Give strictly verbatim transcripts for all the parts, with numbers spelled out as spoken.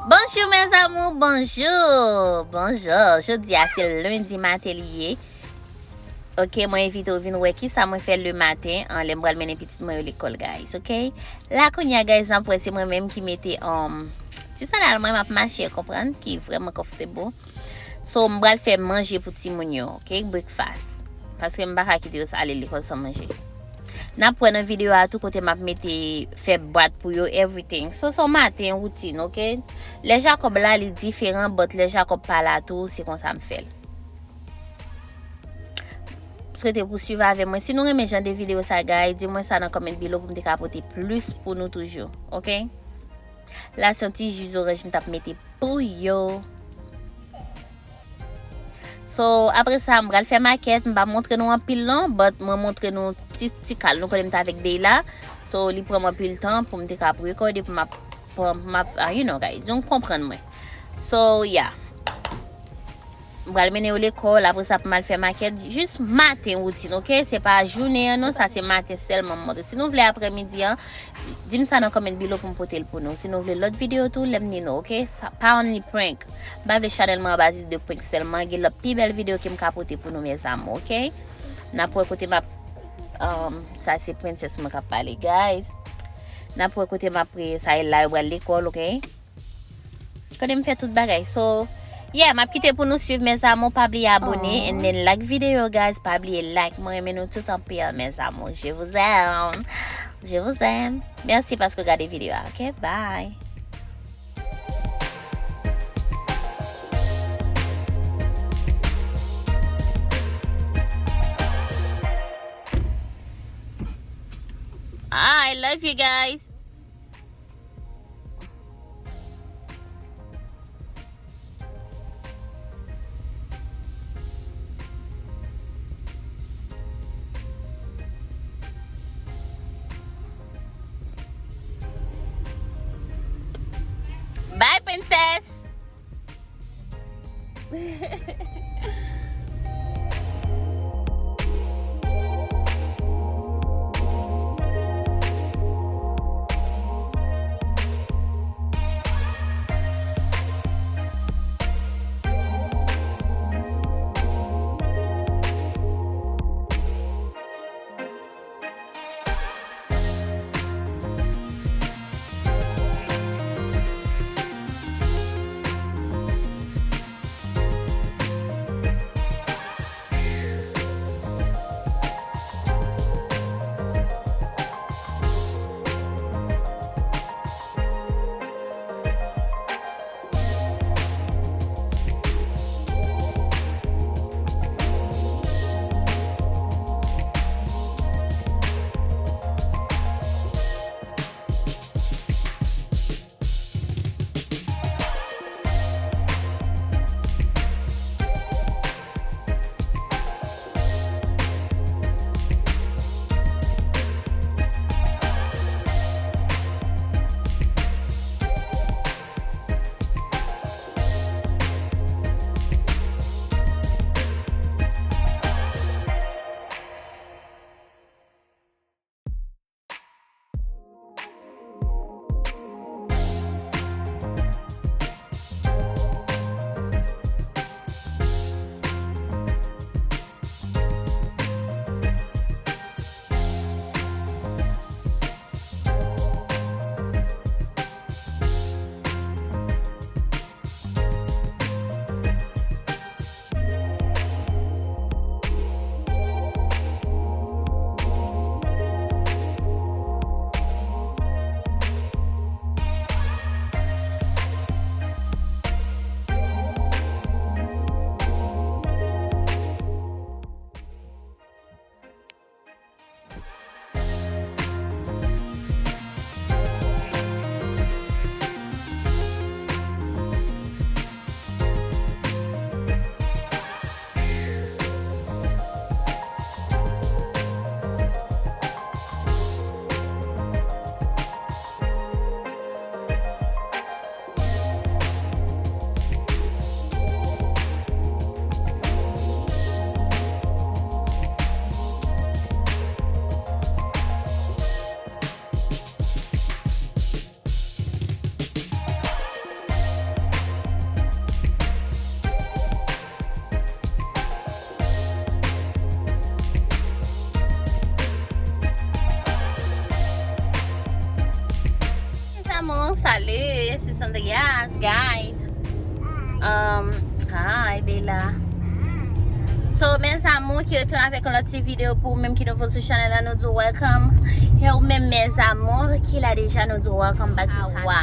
Bonjou mes amours, bonjou, bonjou. Jodi a se lendi maten li ye. Ok, mwen envite w vin wè kisa mwen fè le maten an lè m pral mennen pitit mwen yo lekòl, guys, ok? La kounye a, guys, n ap wè se mwen menm ki mete um, ti sandal mwen, m ap mache, konprann, ki vrèman comfortable. So, m pral fè manje pou timoun yo, ok? Breakfast. Paske m pa ka kite yo ale lekòl san manje. N ap wè nan videyo a tou kote m ap mete fè bwat pou yo, everything. So, se yon maten woutin, ok? Lè Jacob la, li diferan, but lè Jacob pa la tou, se konsa m fè l. Swete pou swiv avè mwen. Si nou renmen jan de videyo sa, guys, di mwen sa nan comment below pou m te ka pote plis pou nou toujou, ok? La se yon ti ji zoranj m t ap mete pou yo. So, apre sa, m pral fè makèt. M pa montre nou anpil non, but mwen montre nou ti, ti kal. Nou konnen m t avèk Bella. So, li pran m anpil tan pou m te ka ap rekòde, pou m ap, pou m ap, ah, you know, guys. Nou konprann mwen. So, yeah. M pral mennen yo lekòl, apre sa pou m al fè makèt. Jis maten woutin, ok? Se pa jounen an non, sa se maten sèlman m montre. Si nou vle aprèmidi an, di m sa nan comment below pou m pote l pou nou. Si nou vle lòt videyo tou, let me know, ok? Sa pa only prank. M pa vle chanèl mwen an basis de prank sèlman. Gen lòt pi bèl videyo ke m ka pote pou nou, mes amours, ok? N ap wè kote m ap, um, sa se prensès mwen k ap pale, guys. N ap wè kote m ap, sa e la yo pral lekòl, ok? Kote m fè tout bagay. So, yeah, m ap kite pou nou swiv, mes amours. Pa bliye abone and then like videyo, guys. Pa bliye like. Mwen renmen nou tout anpil, mes amours. Je vous aime. Je vous aime. Mèsi paske w gade videyo a, ok? Bye. I love you guys. Bye, princess. Salut, c'est Sandrias, guys. Um, hi, Bella. So, mes amours, ki retounen avèk yon lòt ti videyo pou ou menm ki nouvo sou chanèl la, nou di w welcome. E ou menm, mes amours, ki la deja, nou di w welcome back to Sawa.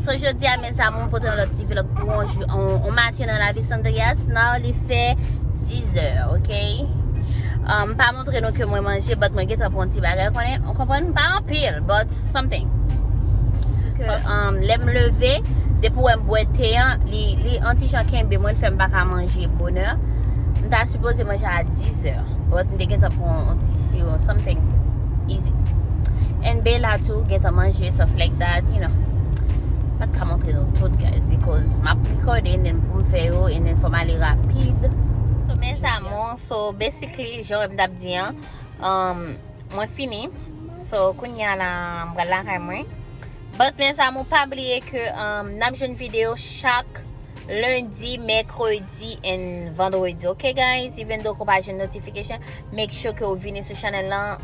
So, jodi a, mes amours, m pote yon lòt ti vlog pou yon jou, yon, yon maten nan lavi Sandrias. Now, li fè dizè, ok? Um, m pa montre nou ke mwen manje, but mwen gentan pran yon ti bagay, konnen, ou konprann? Pa anpil, but something. Ke, um, lè m leve, depi w wè m bwè te an, li, li yon ti jan kenbe mwen, l fè m pa ka manje bonè. M ta sipoze manje a dizè, but m te gentan pran yon ti siwo, something easy. And Bella tou, gentan manje, stuff like that, you know. Pa t ka montre nou tout, guys, because m ap recorde, and then pou m fè yo, and then fò m ale rapid. So, mes amours, so, basically, jan w wè m t ap di an, um, mwen fini. So, kounye a la, m pral lakay mwen. But, mes amours, pa bliye ke, um, n ap jwenn videyo chak lendi, mèkredi, and vandredi. Ok, guys? Even though ke w pa jwenn notification, make sure ke w vini sou chanèl lan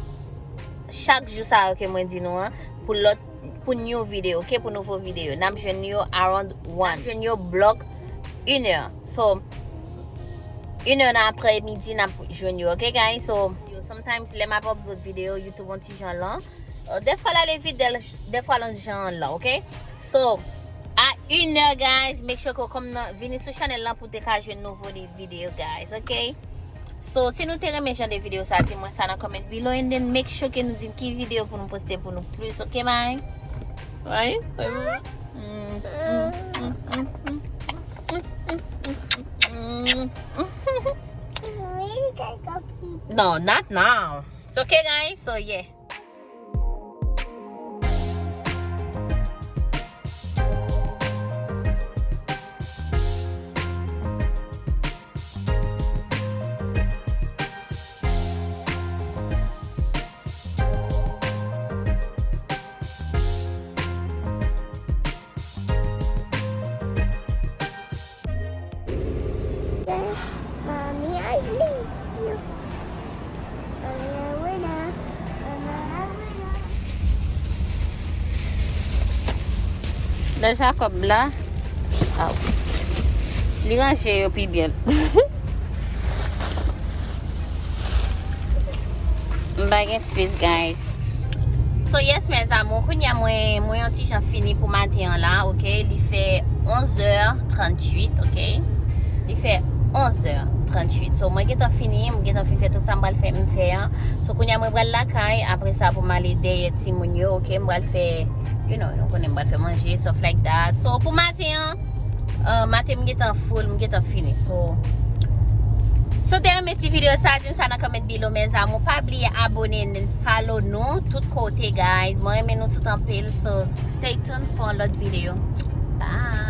chak jou sa yo ke mwen di nou an, pou lòt, pou new video, ok? Pou nouvo videyo. N ap jwenn yo around one. N ap jwenn yo blòk inè. So, inè nan aprè midi, n ap jwenn yo, ok, guys? So, yo, sometimes, lè m ap upload videyo, YouTube yon ti jan lan. Uh, dèfwa l ale vit, dè-, dèfwa l yon jan lan, ok? So, a inè, guys, make sure ke w kòm nan, vini sou chanèl lan pou te ka jwenn nouvo de videyo, guys, ok? So, si nou te renmen jan de videyo sa, di mwen sa nan comment below, and then make sure ke nou di ki videyo pou nou poste pou nou plis, ok, bye? Bye. No, not now. It's okay, guys. So, yeah. Mommy, I love you. Nan Jacob la. Aw. Li ranje yo pi byen. M pa gen space, guys. So, yes, mes amours, kounye a mwen, mwen yon ti jan fini pou maten an la, ok? Li fè onzè tranntuit, ok? Li fè onzè tranntuit. So, mwen gentan fini, mwen gentan fin fè tout sa m pral fè, m fè an. So, kounye a mwen pral lakay, apre sa pou m ale dèyè timoun yo, ok? M pral fè, you know, nou konnen m pral fè manje, stuff like that. So, pou maten an, uh, maten m gentan full, m gentan fini. So, si w te renmen ti videyo sa, di m sa nan comment below, mes amours. Pa bliye abone and then follow nou tout kote, guys. Mwen renmen nou tout anpil, so stay tuned for lòt videyo. Bye!